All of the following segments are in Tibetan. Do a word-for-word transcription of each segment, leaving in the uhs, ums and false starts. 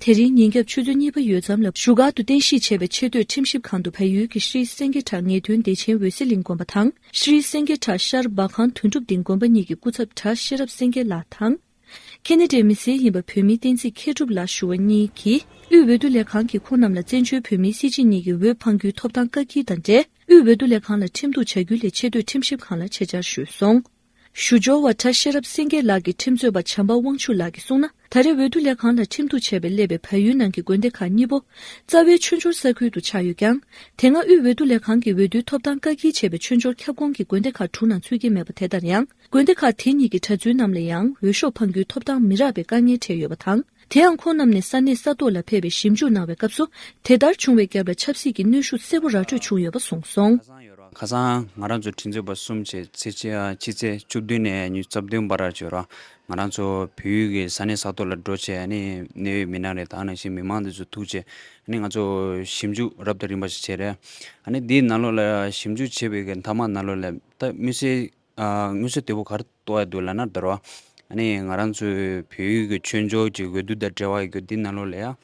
དེ་རིང་ཉིན་རྒྱབ་ཆུ་ཚོད་གཉིས་པ་ཡོལ་ཙམ་ལ་བཞུགས་སྒར་དུ་རྟེན་གཞི་བྱས་པའི་ཆེས་མཐོའི་ཁྲིམས་ཞིབ་ཁང་དུ་བལ་ཡུལ་གྱི་ཤྲི་སེང་གེ་བྲག་ངེས་དོན་བདེ་ཆེན་འོད་ཟེར་གླིང་དགོན་པ་དང་། ཤྲི་སེང་གེ་བྲག་ཤར་འབར་ཁང་དོན་གྲུབ་སྡིངས་དགོན་པ་གཉིས་ཀྱི་སྐུ་ཚབ་གྲྭ་ཤེས་རབ་སེང་གེ་ལགས་དང་། ཁེ་ན་ཌའི་མི་སེར་ཡིན་པ་བོད་མི་བསྟན་འཛིན་མཁས་གྲུབ་ལགས་ཞུ་བ་གཉིས་ཀྱིས། དབུས་འོས་བསྡུ་ལས་ཁང་གིས་ཁོང་རྣམས་ལ་བཙན་བྱོལ་བོད་མིའི་སྲིད་སྤྱི་གཉིས་ཀྱི་འོས་འཕང་རྒྱུའི་ཐོབ་ཐང་བཀག་སྐྱིལ་དང་འབྲེལ། དབུས་འོས་བསྡུ་ལས་ཁང་ལ་ཁྲིམས་གཏུག་བྱ་རྒྱུ་ལས་ཆེས་མཐོའི་ཁྲིམས་ཞིབ་ཁང་ལ་ཆེད་བཅར་ཞུས་སོང་། ཞུ་སྦྱོར་བ་གྲྭ་ཤེས་རབ་སེང་གེ་ལགས་ཀྱི་ཁྲིམས་རྩོད་པ་བྱམས་པ་དབང་ཕྱུག་ལགས་ཀྱིས་གསུངས་ན། ད་རེས་འོས་བསྡུ་ལས་ཁང་ལ་ཁྲིམས་གཏུག་བྱས་པའི་སླེབས་པའི་བལ་ཡུལ་ནང་གི་དགོན་སྡེ་ཁག་གཉིས་པོ། རྩ་བའི་མཆོད་འཇོར་ས་ཁུལ་དུ་ཆགས་ཡོད་ཀྱང་། དེ་སྔ་དབུས་འོས་བསྡུ་ལས་ཁང་གིས་འོས་བསྡུའི་ཐོབ་ཐང་བཀག་སྐྱིལ་བྱས་པའི་མཆོད་འཇོར་ཁྱབ་ཁོངས་ཀྱི་དགོན་སྡེ་ཁག་དྲུག་ནང་ཚུད་ཀྱི་མེད་པ་དེ་ལྟར་ཡང་། དགོན་སྡེ་ཁག་དེ་གཉིས་ཀྱི་གྲྭ་བཙུན་རྣམས་ལ་ཡང་འོས་ཤོག་འཕང་རྒྱུའི་ཐོབ་ཐང་མི་རག་པའི་དཀའ་ངལ་འཕྲད་ཡོད་པ་དང་། དེ་ཡང་ཁོང་རྣམས་ནས་ས་གནས་ས་ཐོག་ལ་ཕེབས་པའི་ཞིབ་འཇུག་གནང་བའི་སྐབས་སུ། དེ་ལྟར་བྱུང་བའི་རྒྱབ་ལ་ཆབ་སྲིད་ཀྱི་གནོན་ཤུགས་གསལ་པོ་ར་སྤྲོད་བྱུང་ཡོད་པ་གསུངས་སོང་། ཁ་སང་ང་རང་ཚོ་ཁྲིམས་རྩོད་པ་གསུམ་བྱས་ཚེས་ཕྱི་ཕྱི་ཚེས་བཅུ་བདུན་ནས་ཉི་ཤུ་རྩ་བདུན་བར་བྱོས་ར། ང་རང་ཚོ་བོད་ཡུལ་གྱི་ས་གནས་ས་ཐོག་ལ་འགྲོ་བྱས་ཨ་ནི་གནད་ཡོད་མི་སྣ་རེད། ད་ནང་བཞིན་མི་མང་འདི་ཚོ་ཐུག་བྱས་ཨ་ནི་ང་ཚོ་ཞིབ་འཇུག་རབ་དང་རིམ་པ་ཞིག་བྱས་རེད། ཨ་ནི་འདིའི་ནང་ལོགས་ལ་ཞིབ་འཇུག་བྱས་པའི་གི་མཐའ་མ་ནང་ལོགས་ལ་ད་མི་སེར་ཨ་མངོན་གསལ་དོད་པོ་ག་རེ་རྟོགས་ཡ་འདུག་ལབ་ན་ད་རོ། ཨ་ནི་ང་རང་ཚོའི་བོད་ཡུལ་གྱི་ཆོས་འབྱོར་གྱི་འོས་བསྡུ་དང་འབྲེལ་བ་ཡོད་རྒྱུ་འདི་ནང་ལོགས་ལ་ཡ།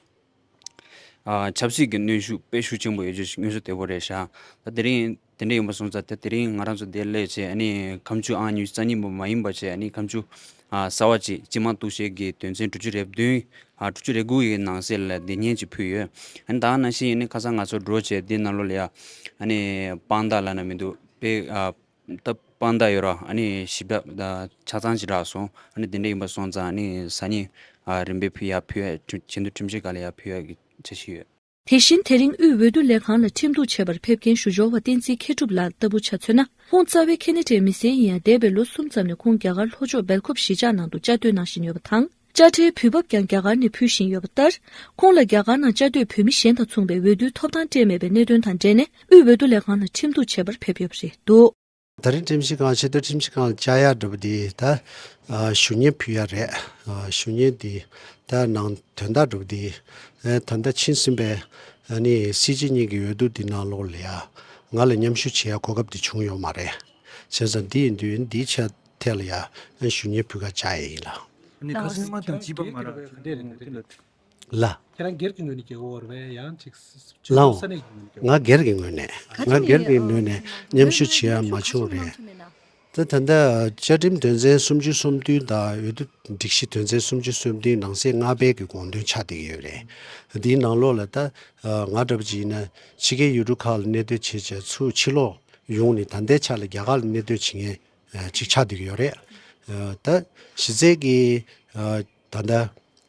ཨ་ཆབ་སྲིད་ཀྱི་གནོན་ཤུགས་དཔེ་ཤུགས་ཆེན་པོ་ཡོད་རྒྱུ་ཞིག་མངོན་གསལ་དོད་པོ་རེད་ཤག་ད་དེ་རིང་དེ་འདྲ་ཡིན་པ་སོང་ཙང་ད་དེ་རིང་ང་རང་ཚོ་འདིར་སླེབས་བྱས་ཨ་ནི་ཁ་མཆུ་ཨང་ཉི་ཤུ་རྩ་གཉིས་པོ་མ་ཡིན་པ་བྱས་ཨ་ནི་ཁ་མཆུ་ཨ་གསར་བ་ཅིག་སྤྱི་དམངས་གཏུག་བཤེར་གྱི་དོན་ཚན་དྲུག་ཅུ་རེ་བདུན་ཨ་དྲུག་ཅུ་རེ་དགུ་ཡི་ནང་གསེས་ལ་འདི་ཉན་ཅིག་ཕུལ་ཡོད། ཨ་ནི་ད་ནང་བཞིན་ཨ་ནི་ཁ་སང་ང་ཚོ་འགྲོ་བྱས་འདི་ནང་ལོགས་ལ་ཡ་ཨ་ནི་དཔང་རྟགས་ལབ་ན་མི་འདུག་དཔེ་ཨ། ད་དཔང་རྟགས་ཡོད་ར་ཨ་ནི་ཞིབ་ཕྲ་ད་ཆ་ཚང་ཅིག་རག་སོང་། ཨ་ནི་དེ་འདྲ་ཡིན་པ་སོང་ཙང་ཨ་ནི་ས་ཉིན་ཨ་རིམ་པས་ཕུལ་ཡ་ཕུལ་ཡ་ཆེད་དུ་ཁྲིམས་ཞིབ་ཁང་ལ་ཡ་ཕུལ་ཡ་གི་འཆར་གཞི་ཡོད། དེ་བཞིན་དེ་རིང་དབུས་འོས་བསྡུ་ལས་ཁང་ལ་ཁྲིམས་གཏུག་བྱེད་པར་ཕེབས་མཁན་ཞུ་སྦྱོར་བ་བསྟན་འཛིན་མཁས་གྲུབ་ལགས་ལྟ་བུ་ཆ་མཚོན་ན། ཁོང་རྩ་བའི་ཁེ་ན་ཌའི་མི་སེར་ཡིན་ཡང་འདས་པའི་ལོ་གསུམ་ཙམ་ནས་ཁོང་རྒྱ་གར་ལྷོ་ཕྱོགས་སྦེལ་ཀོབ་གཞིས་ཆགས་ནང་དུ་བཅའ་སྡོད་གནང་བཞིན་ཡོད་པ་དང་། དཔྱ་ཁྲལ་འབུལ་འབབ་ཀྱང་རྒྱ་གར་ནས་ཕུལ་བཞིན་ཡོད་པ་ལྟར། ཁོང་ལ་རྒྱ་གར་ནང་བཅའ་སྡོད་བོད་མི་གཞན་དང་མཚུངས་པའི་འོས་བསྡུའི་ཐོབ་ཐང་སྤྲད་མེད་པའི་གནད་དོན་དང་འབྲེལ་ནས་དབུས་འོས་བསྡུ་ལས་ཁང་ལ་ཁྲིམས་གཏུག་བྱེད་པར་ཕེབས་ཡོད་པ་རེད་འདུག། ད་རིང་ཁྲིམས་ཞིབ་ཁང་ཆེས་མཐོའི་ཁྲིམས་ཞིབ་ཁང་ལ་བཅར་ཡག་འདྲ་པོ་དེ་ད་ཨ་ཞུ་སྙན་ཕུལ་ཡག་རེད། ཨ་ཞུ་སྙན་དེ་ད་ནང་དོན་དག་འདྲ་པོ་དེ་ཨ་ད་ལྟ་ཕྱིན་ཟིན་པའི་ཨ་ནི་སྲིད་སྤྱི་གཉིས་ཀྱི་འོས་བསྡུ་དེ་ནང་ལོགས་ལ་ཡ་ང་ལ་མཉམ་ཞུགས་བྱེད་ཡག་གོ་སྐབས་དེ་བྱུང་ཡོད་མ་རེད། བྱས་ཙང་འདི་ཡིན་དུས་འདིའི་ཆ་ཐད་ལ་ཡ་ཨ་ཞུ་སྙན་ཕུལ་ག་བཅར་ཡག་ཡིན་ལ། ཨ་ནི་ཁ་སང་མ་དང་བྱིས་པ་མ་རག་ལ། ཁྱེད་རང་སྒེར་གྱི་ངོས་ནས་རྒྱལ་བོ་བར་བས་ཡང་ཅིག་ལའོ། ས་གནས་ཀྱི་ངོས་ནས་རྒྱལ་བོ། ང་སྒེར་གྱི་ངོས་ནས། ང་སྒེར་གྱི་ངོས་ནས་མཉམ་ཞུགས་བྱེད་ཡ་མ་བྱུང་རེད། ད་ད་ལྟ་བཅའ་ཁྲིམས་དོན་ཚན་སུམ་ཅུ་སོ་བདུན་དང་འོས་བསྡུ་སྒྲིག་གཞི་དོན་ཚན་སུམ་ཅུ་སོ་བདུན་ནང་གསེས་ལྔ་པའི་གི་དགོངས་དོན་ཆགས་བསྡད་ཀྱི་ཡོད་རེད། འདིའི་ནང་ལོགས་ལ་ད་ང་འདྲ་པོ་ཅིག་ཡིན་ན་ཕྱི་རྒྱལ་ཡུལ་གྲུ་ཁག་ལ་གནས་སྡོད་བྱེད་བྱས་ཚུར་ཕྱིར་ལོག་ཡོང་ནས་ད་ལྟའི་ཆ་ལ་རྒྱ་གར་ལ་གནས་སྡོད་བྱེད་མཁན་ཅིག་ཆགས་བསྡད་ཀྱི་ཡོད་རེད། ད་གཞི་རྩའི་གི་ད་ལྟ་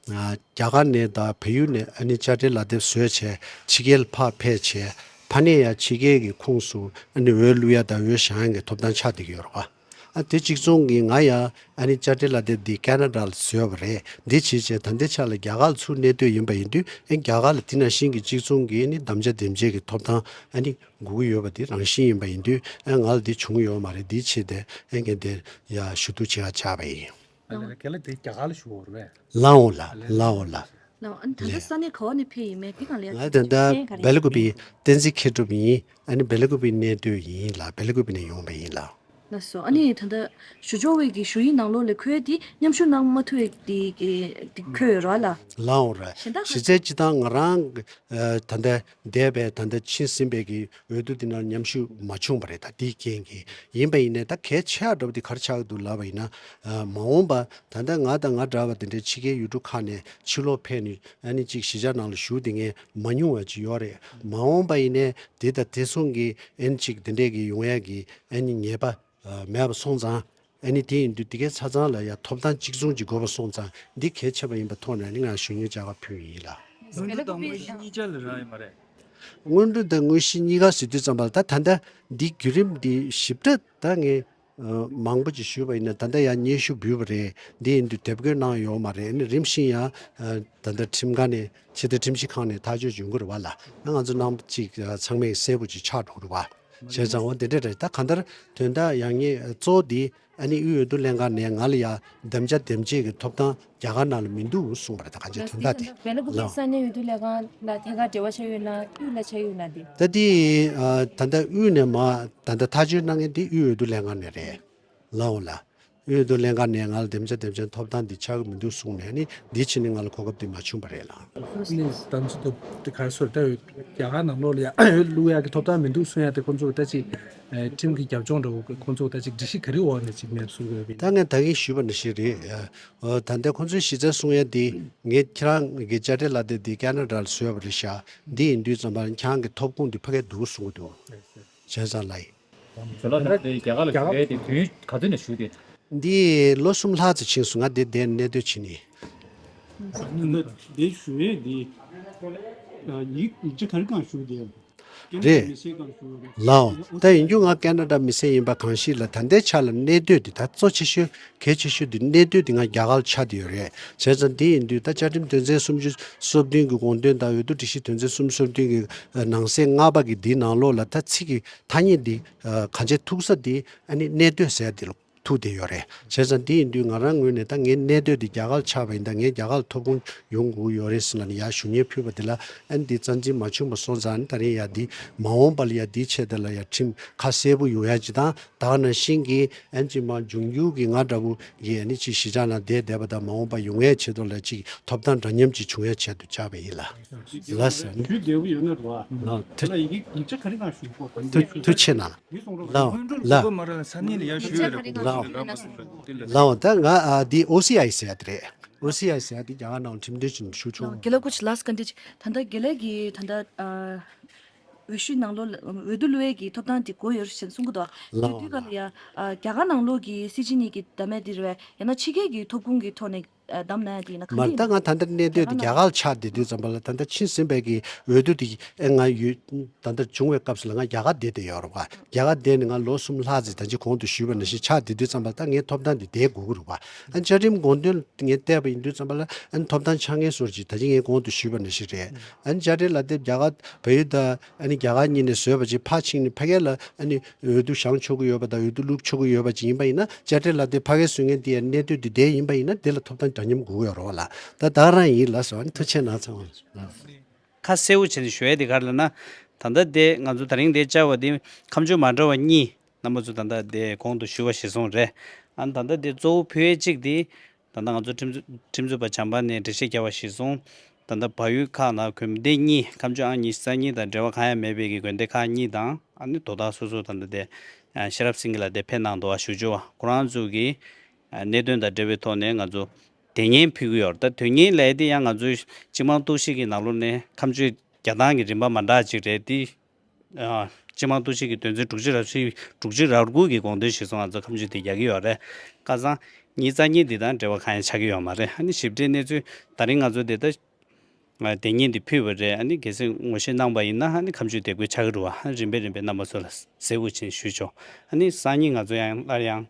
རྒྱ་གར་ནས་དང་བལ་ཡུལ་ནས་ཨ་ནི་དཔྱ་ཁྲལ་ལག་དེབ་བཟོས་བྱས་ཕྱི་རྒྱལ་ཕར་ཕེབས་བྱས་ཕ་ནས་ཡང་ཕྱི་རྒྱལ་གྱི་ཁོངས་སུ་ཨ་ནི་འོས་བླུག་ཡ་དང་འོས་བཞེངས་ཡ་གི་ཐོབ་ཐང་ཆགས་བསྡད་ཀྱི་ཡོད་རེད་པ། ཨ་དེ་གཅིག་མཚུངས་ཀྱིས་ང་ཡང་ཨ་ནི་དཔྱ་ཁྲལ་ལག་དེབ་འདི་ཁེ་ན་ཌ་ལ་བཟོས་པ་རེད། འདི་བྱས་བྱས་ད་ལྟའི་ཆ་ལ་རྒྱ་གར་ལ་ཚུར་གནས་སྡོད་ཡིན་པ་ཡིན་དུས་ཨ་རྒྱ་གར་ལ་དེ་ནང་བཞིན་གྱི་གཅིག་མཚུངས་ཀྱིས་ཨ་ནི་དམ་བཅའ་འདེམས་བྱེད་ཀྱི་ཐོབ་ཐང་ཨ་ནི་དགོས་ཀྱི་ཡོད་པ་དེ་རང་བཞིན་ཡིན་པ་ཡིན་དུས་ཨ་ང་ལ་དེ་བྱུང་ཡོད་མ་རེད། འདི་བྱས་ཏེ་ཨ་ངས་དེ་ཡ་ཞུ་གཏུག་བྱེད་ག་བཅར་བ་ཡིན། ལ་ལ་རྒན་ལགས་དེ་རྒྱ་གར་ལ་བཞུགས་ཡོད་རེད་པས། ལའོ་ལ་ལའོ་ལ། ལའོ། ཨ་ནི་ད་ལྟ་ལ་ས་གནས་ག་བ་ནས་ཕེབས་ཡིན་མིན་དེ་གང་ལ་ཡ། ང་ད་ལྟ་གནས་ག་རེ། སྦེལ་ཀོབ་པི་བསྟན་འཛིན་མཁས་གྲུབ་ཡིན། ཨ་ནི་སྦེལ་ཀོབ་པི་གནས་སྡོད་ཡིན་ལ་སྦེལ་ཀོབ་པི་ནས་ཡོང་བ་ཡིན་ལ། ལགས་སོ། ཨ་ནི་ད་ལྟ་ཞུ་སྦྱོར་བའི་གི་ཞུ་ཡིག་ནང་ལོགས་ལ་འཁོད་དེ་མཉམ་ཞུགས་གནང་མ་ཐུབ་པའི་དེ་གི་དེ་འཁོད་ཡོད་རེད་པ་ལ། ལའོ་ར། གཞན་དག་གཞི་རྩའི་སྤྱི་བཏང་ང་རང་ད་ལྟ་འདས་པའི་ད་ལྟ་ཕྱིན་ཟིན་པའི་གི་འོས་བསྡུ་འདི་ནང་མཉམ་ཞུགས་མ་བྱུང་བ་རེད། ད་འདིའི་རྐྱེན་གྱིས་ཡིན་པ་ཡིན་ནའི་ད་གལ་ཆེ་བ་འདྲ་པོ་འདི་ག་རེ་ཆགས་ཀྱི་འདུག་ལབ་པ་ཡིན་ན། མ་འོངས་པ་ད་ལྟ་ང་དང་ང་འདྲ་བ་དེ་འདྲའི་ཕྱི་རྒྱལ་ཡུལ་གྲུ་ཁག་ནས་ཕྱིར་ལོག་ཕེབས་ནས་ཨ་ནི་གཅིག་གཞིས་ཆགས་ནང་ལ་བཞུགས་བསྡད་མཁན་མ་ཉུང་བ་ཅིག་ཡོད་རེད། མ་འོངས་པ་ཡིན་ནའི་དེ་དང་དེ་མཚུངས་ཀྱི་ཨ་ནི་གཅིག་དེ་འདྲས་ཀྱི་ཡོང་ཡ་གི་ཨ་ནི་ངེས་པ་མེད་པ་སོང་ཙང་། ཨ་ནི་དེ་ཡིན་དུས་དེ་གའི་ཆ་ཚང་ལ་ཡང་ཐོབ་ཐང་གཅིག་མཚུངས་ཀྱི་དགོས་པ་སོང་ཙང་འདི་གལ་ཆེ་བ་ཡིན་པ་མཐོང་ནས་ནི་ང་ཞུ་སྙན་བཅར་ག་ཕུལ་ཡིན་ལ། སྔོན་འགྲོ་དང་དངོས་གཞི་གཉིས་ཆ་ལ་རག་ཡོད་མ་རེད། སྔོན་འགྲོ་དང་དངོས་གཞི་གཉིས་ཀ་ཟེར་དུས་ཙམ་པ་ལ་ད་ད་ལྟ་འདི་བརྒྱུད་རིམ་འདི་ཞིབ་ཕྲ་ད་ངས་མང་པོ་ཅིག་ཞུས་པ་ཡིན་ན་ད་ལྟ་ཡང་སྙན་ཞུ་འབུལ་བ་རེད། འདི་ཡིན་དུས་དེབ་འགོད་གནང་ཡོད་མ་རེད། ཨ་ནི་རིམ་བཞིན་ཡང་ད་ལྟ་ཁྲིམས་ཁང་ནས་ཆེས་མཐོའི་ཁྲིམས་ཞིབ་ཁང་ནས་ཐག་གཅོད་བྱུང་གི་རེད་བ་ལ། ང་ཚོ་རྣམ་པ་གཅིག་ཚང་མས་གསལ་པོ་ཅིག་ཆགས་འགྲོ་གི་རེད་བ། བྱས་ཙང་འོ་དེ་འདྲ་རེད། ད་གང་ལྟར་དོན་དག་ཡང་ངས་གཙོ་བོ་འདི་ཨ་ནི་དབུས་འོས་བསྡུ་ལྷན་ཁང་ནས་ང་ལ་ཡ་དམ་བཅའ་འདེམས་བྱེད་ཀྱི་ཐོབ་ཐང་རྒྱ་གར་ནང་ལ་མི་འདུག་གསུངས་པ་རེད། ད་གང་ཅི་དོན་དག་དེ་སྦེལ་ཀོབ་ལའོ། ས་གནས་འོས་བསྡུ་ལས་ཁང་ལ་ཐད་ཀར་འབྲེལ་བ་ཆགས་ཡོད་ན་དབུས་ལ་ཆགས་ཡོད་ན་དེ། ད་དེ་ད་ལྟ་དབུས་ནས་མ་ད་ལྟ་ཐག་གཅོད་གནང་མཁན་དེ་དབུས་འོས་བསྡུ་ལྷན་ཁང་ནས་རེད། ལའོ་ལ། དབུས་འོས་བསྡུ་ལྷན་ཁང་ནས་ང་ལ་འདེམས་བྱ་འདེམས་བྱ་ཐོབ་ཐང་འདི་ཆགས་ཀྱི་མི་འདུག་གསུངས་ནས་ནི་འདི་ཕྱིན་ནས་ང་ལ་གོ་སྐབས་འདི་མ་བྱུང་བ་རེད་ལགས། ནི་དམ་ཚིག་ཐོབ་དེ་ག་རེ་ཟེར་ད་རྒྱ་གར་ནང་ལོགས་ལ་ཡ་འོས་བླུག་ཡག་གི་ཐོབ་ཐང་མི་འདུག་གསུང་ཡ་དེ་ཁོང་ཚོ་ད་ཅིག་ཁྲིམས་ཀྱི་རྒྱབ་ལྗོངས་འདྲ་བོ་ཁོང་ཚོ་ད་ཅིག་སྒྲིག་གཞི་ག་རེ་འོག་ནས་ཅིག་མེད་གསུང་དགོས་པས། ད་ངས་ད་གིན་ཞུས་པ་ནང་བཞིན་རེད། ད་ལྟ་ཁོང་ཚོའི་གཞི་རྩར་གསུང་ཡ་འདི་ངས་ཁྱེད་རང་གི་དཔྱ་ཁྲལ་ལག་དེབ་འདི་ཁེ་ན་ཌ་ལ་བཟོས་པ་རེད་ཤག་འདི་ཡིན་དུས་ཙམ་པ་ཁྱེད་རང་གི་ཐོབ་ཁུངས་འདི་ཕ་གིར་འདུག་གསུང་གི་འདུག་བྱས་ཙང་ལགས། ཇོ་ལགས་ད་ལྟ་རྒྱ་གར་ལ་བཞུགས་ཡས་དེ་དུས་ག་ཚོད་ནས་བཞུགས་ཏེ། འདི་ལོ་གསུམ་ལྷག་ཙམ་ཕྱིན་སོང་ང་འདི་འདིར་གནས་སྡོད་བྱེད་ནི། ད་ལྟ་འདི་བཞུགས་ཡས་འདི་ཡིག་ཡིག་ཆ་ག་རེ་སྒང་བཞུགས་ཏེ། རེད། ལགས་འོང་། ད་ཡིན་རྒྱུ་ང་ཁེ་ན་ཌ་མི་སེར་ཡིན་པ་གང་ཞིག་ལ་ད་ལྟའི་ཆ་ལ་གནས་སྡོད་འདི་ད་གཙོ་ཆེ་ཤོས་གལ་ཆེ་ཤོས་འདི་གནས་སྡོད་འདི་ང་རྒྱ་གར་ལ་ཆགས་བསྡད་ཡོད་རེད། བྱས་ཙང་འདི་ཡིན་དུས་ད་བཅའ་ཁྲིམས་དོན་ཚན་སུམ་ཅུ་སོ་བདུན་གྱི་དགོངས་དོན་དང་འོས་བསྡུ་སྒྲིག་གཞི་དོན་ཚན་སུམ་ཅུ་སོ་བདུན་གྱི་ནང་གསེས་ལྔ་པ་གི་འདིའི་ནང་ལོགས་ལ་ད་ཚིག་གི་ཐ་སྙད་འདི་གང་ཆེ་ཐུག་ས་འདི་ཨ་ནི་གནས་སྡོད་ཟེར་འདི་ལ་ཐུག་བསྡད་ཡོད་རེད། བྱས་ཙང་འདི་ཡིན་དུས་ང་རང་ངོས་ནས་ད་ངའི་གནས་སྡོད་འདི་རྒྱ་གར་ལ་ཆགས་པ་ཡིན་ད་ངས་རྒྱ་གར་ལ་ཐོབ་ཁུངས་ཡོང་དགོས་ཡོད་རེད་ཟེར་ལ་ནི་ཡར་ཞུ་སྙན་ཕུལ་བ་འདི་ལ་ཨ་ནི་འདི་རྩ་འཛིན་མ་བྱུང་བ་སོང་ཙང་ཨ་ནི་ད་རིང་ཡར་འདི་མ་འོངས་པ་ལ་ཡར་འདི་ཆེད་དུ་ལ་ཡར་ཁྲིམས་ཁ་གསལ་པོ་ཡོང་ཡ་ཅིག་དང་ད་ག་ནང་བཞིན་གྱི་ཨ་ནི་ཅིག་མ་འབྱུང་འགྱུར་གྱི་ང་འདྲ་བོ་གི་ཨ་ནི་ཅིག་གཞིས་ཆགས་ནང་བསྡད་བསྡད་པ་དང་མ་འོངས་པ་ཡོང་ཡའི་ཆེད་དུ་ལ་ཅིག་ཐོབ་ཐང་འདྲ་མཉམ་ཅིག་བྱུང་ཡའི་ཆེད་དུ་བཅར་བ་ཡིན་ལ། ལགས་སོ། ཞུ་བདེ་བོ་ཡོད་ན་རོ། ལགས་ཐུགས། ལ་ཡི་གེ་ཡིག་ཆ་ག་རེ་གང་ཞུ་དགོས་ག་ཐུགས་ཐུགས་ཆེ་གནང་། ལགས་ལགས། ལགས་ལགས་འོ་ད་ང་ཨ་འདི་ཨོ་སི་ཨའི་ཟེར་ཡ་དེ་རེད། ཨོ་སི་ཨའི་ཟེར་ཡ་དེ་རྒྱ་གར་ནང་ཁྲིམས་དོན་ཅིག་ཞུ་ཆོག་དགེ་ལགས་སྐུ་མཁྱེན་ལགས་བཀའ་འདྲི་ཅིག་ད་ལྟ་དགེ་ལགས་ཀྱིས་ད་ལྟ་ཨ་འོས་ཤོག་ནང་ལོགས་ལ་འོས་བསྡུ་བླུག་ཡས་ཀྱི་ཐོབ་ཐང་དེ་དགོས་ཡོད་རེད་ཟེར་གསུང་གི་འདུག་དེ་དུས་ག་ལ་ཡ་ཨ་རྒྱ་གར་ནང་ལོགས་ཀྱི་སྲིད་སྤྱི་གཉིས་ཀྱི་བདམས་ཡས་དེ་རེད་བས་ཡང་ན་ཕྱི་རྒྱལ་གྱི་ཐོབ་ཁུངས་ཀྱི་ཐོག་ནས་བདམས་གནང་ཡ་དེ་ཡིན་ན་གང་མ་ལྟར་ཡིན་ང་ད་ལྟ་གནས་སྡོད་དེ་རྒྱ་གར་ལ་ཆགས་བསྡད་དུས་ཙམ་པ་ལ་ད་ལྟ་ཕྱིན་ཟིན་པའི་གི་འོས་བསྡུ་དེ་ཨེ་ང་ཡོད་ད་ལྟ་བྱུང་བའི་སྐབས་སུ་ལ་ང་རྒྱ་གར་བསྡད་དེ་ཡོད་རེད་བ། རྒྱ་གར་བསྡད་ནས་ང་ལོ་གསུམ་ལྷག་ཙམ་ད་ཅི་གོང་དུ་ཞུས་པ་ནང་བཞིན་ཆགས་བསྡད་དུས་ཙམ་པ་ལ་ད་ངའི་ཐོབ་ཐང་དེ་བསྡད་དགོས་ཀྱི་རེད་བ། ཨ་བཅའ་ཁྲིམས་དགོངས་དོན་ངས་བལྟས་པ་ཡིན་དུས་ཙམ་པ་ལ་ཨ་ཐོབ་ཐང་ཆགས་ངེས་སོར་ཅིག་ད་ཅི་ངས་གོང་དུ་ཞུས་པ་ནང་བཞིན་རེད། ཨ་ནི་དཔྱ་ཁྲལ་ལག་དེབ་རྒྱ་གར་བལ་ཡུལ་དང་ཨ་ནི་རྒྱ་གར་གཉིས་ནས་བཟོས་པ་ཅིག་ཕར་ཕྱིན་ནས་ཕ་གི་ལ་ཨ་ནི་འོས་བསྡུ་བཞེངས་ཆོག་གི་ཡོད་པ་དང་འོས་བསྡུ་བླུག་ཆོག་གི་ཡོད་པ་ཅིག་ཡིན་པ་ཡིན་ན་དཔྱ་ཁྲལ་ལག་དེབ་ཕ་གིར་བཟོས་མཁན་དེ་ཡང་གནས་སྡོད་དེ་བསྡད་ཡིན་པ་ཡིན་ན་དེ་ལ་ཐོབ་ཐང་འདྲ་མཉམ་དགོས་ཀྱི་ཡོད་རེད་བ་ལ། ད་ད་ག་རང་ཡིན་ལགས་སོ། ཨ་ནི་ཐུགས་རྗེ་གནང་ཚང་མ་ལགས། ཁ་གསལ་པོ་བྱས་ནས་ཞུ་ཡ་དེ་ག་རེ་ལབ་ན། ད་ལྟ་དེ་ང་ཚོ་ད་རིང་དེ་བཅར་བ་དེ་ཁ་མཆུ་མ་འདྲ་བ་གཉིས་རྣམ་པ་ཚོ་ད་ལྟ་དེ་གོང་དུ་ཞུས་པ་གཞིར་བཟུང་རེད། ཨ་ནི་ད་ལྟ་དེ་གཙོ་བོ་ཕུལ་ཡ་གཅིག་དེ། ད་ལྟ་ང་ཚོ་ཁྲིམས་རྩོད་ཁྲིམས་རྩོད་པ་བྱམས་པ་ནས་འགྲེལ་བཤད་བརྒྱབ་པ་གཞིར་བཟུང་། ད་ལྟ་བལ་ཡུལ་ཁག་ནང་དགོན་སྡེ་གཉིས་ཁ་མཆུ་ཨང་ཉི་ཤུ་རྩ་གཉིས་དང་འབྲེལ་བ་གང་ཡང་མེད་པའི་གི་དགོན་སྡེ་ཁག་གཉིས་དང་ཨ་ནི་དོ་བདག་སོ་སོ་ད་ལྟ་དེ་ཤེས་རབ་སེང་གེ་ལགས་དེ་ཕེབས་གནང་འདུག་བ་ཞུ་ཆོག་བ་ཁོ་རང་ཚོ་གི་གནད་དོན་དང་འབྲེལ་བའི་ཐོག་ནས་ང་ཚོ་དེ་སྙན་ཕུལ་གི་ཡོད་རེད། ད་དོན་སྙིང་ལས་དེ་ཡང་ང་ཚོའི་སྤྱི་དམངས་གཏུག་བཤེར་གི་ནང་ལོགས་ནས་ཁ་མཆུ་རྒྱག་སྟངས་ཀྱི་རིམ་པ་མ་འདྲ་ཅིག་རེད་དེ། ཨ། སྤྱི་དམངས་གཏུག་བཤེར་གྱི་དོན་ཚན་དྲུག་ཅུ་རེ་བཞི་དྲུག་ཅུ་རེ་དགུ་གི་དགོངས་དོན་གཞིར་བཟུང་ང་ཚོ་ཁ་མཆུ་དེ་རྒྱག་གི་ཡོད་རེད། ཁ་སང་ཉིན་རྩ་གཉིས་འདི་དང་འབྲེལ་བ་གང་ཡང་ཆགས་ཀྱི་ཡོད་མ་རེད། ཨ་ནི་ཞིབ་ཕྲའི་གནས་ཚུལ་ད་རིང་ང་ཚོ་དེ་ལྟ་དེ་ཉིན་འདི་ཕུལ་བ་རེད། ཨ་ནི་གལ་སྲིད་ངོ་ཤེས་གནང་པ་ཡིན་ན་ཨ་ནི་ཁ་མཆུ་དེ་དགོས་ཆགས་ཀྱི་རེད་བ། ཨ་ནི་རིམ་པས་རིམ་པས་རྣམ་པ་ཚོ་ལ་གསལ་པོ་བྱས་ཞུས་ཆོག་ཨ་ནི་སང་ཉིན་ང་ཚོ་ཡང་སླར་ཡང་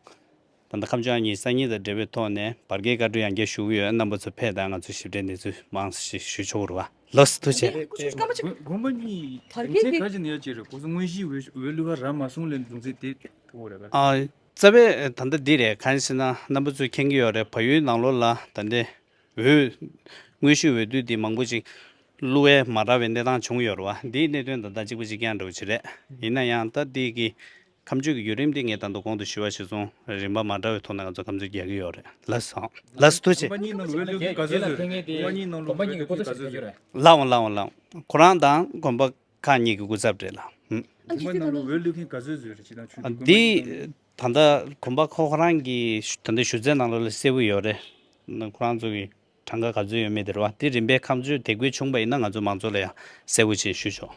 ད་ལྟ་ཁ་མཆུ་ཨང་ཉི་ཤུ་རྩ་གཉིས་དང་འབྲེལ་བའི་ཐོག་ནས་བར་བརྒལ་བཀའ་འཁྲོལ་ཡང་བསྐྱར་ཞུ་གི་ཡོད། རྣམ་པ་ཚོ་ཕེབས་དང་ང་ཚོ་ཞིབ་ཕྲའི་གནས་ཚུལ་མང་ཞིག་ཞུ་ཆོག་གི་རེད་བ། ལགས་སོ་ཐུགས་རྗེ་ཆེ། དགོངས་པ་གཉིས་དོན་ཚན་ག་ཅི་ནས་ཡོད་ཅེས་རེད། གོ་སོང་དངོས་གཞིའི་འོས་འོས་བླུག་པ་རག་མ་སོང་ལས་འདུག་ཚེ་དེ་གོ་རེད་ལ། ཨ། རྩ་བའི་ད་ལྟ་འདི་རེད། གང་ཡིན་ཟེར་ན་རྣམ་པ་ཚོས་མཁྱེན་གྱི་ཡོད་རེད། བལ་ཡུལ་ནང་ལོགས་ལ་ད་ལྟའི་འོས་དངོས་གཞིའི་འོས་བསྡུ་འདི་མང་པོ་ཅིག་བླུག་ཡས་མ་རག་པའི་གནས་སྟངས་བྱུང་ཡོད་རེད་བ། འདིའི་གནད་དོན་ད་ལྟ་གཅིག་པ་གཅིག་རྐྱང་འདྲ་བོ་ཅིག་རེད། ཡིན་ན་ཡང་ད་འདི་གི་ཁ་མཆུ་གི་བརྒྱུད་རིམ་དེ་ངས་ད་དུང་གོང་དུ་ཞུས་པ་གཞིར་བཟུང་རིམ་པ་མ་འདྲ་བའི་ཐོག་ནས་ང་ཚོ་ཁ་མཆུ་རྒྱག་གི་ཡོད་རེད། ལགས་སོ། ལགས་སོ་ཐུགས་རྗེ་ཆེ། གོམ་པ་གཉིས་ནང་ལ་འོས་བླུག་མཁན་ག་ཚོད་ཟེར། གོམ་པ་གཉིས་ནང་ལ་འོས་བླུག་མཁན་ག་ཚོད་ཟེར། ལགས་འོང་ལགས་འོང་ལགས་འོང་། ཁོ་རང་དང་གོམ་པ་ཁག་གཉིས་ཀྱི་སྐུ་ཚབ་རེད་ལགས། ཧུམ། གོམ་པ་ནང་ལ་འོས་བླུག་མཁན་ག་ཚོད་ཟེར་རེད་ཅེས་དང་ཆུང་དུས་གོམ་པ་འདི་གཉིས་ནང་ལ། ད་ལྟ་གོམ་པ་ཁོ་ཁོ་རང་གི་ད་ལྟ་ཞུ་ཚད་ནང་ལོགས་ལ་གསལ་པོ་ཡོད་རེད། ཁོ་རང་ཚོ་གི་གྲངས་ཀ་ག་ཚོད་ཡོད་མེད་དེ་རེད་བ། དེ་རིམ་པས་ཁ་མཆུ་དེ་དགོས་བྱུང་པ་ཡིན་ན་ང་ཚོ་མང་ཚོགས་ལ་ཡང་གསལ་པོ་བྱས་ཞུ་ཆོག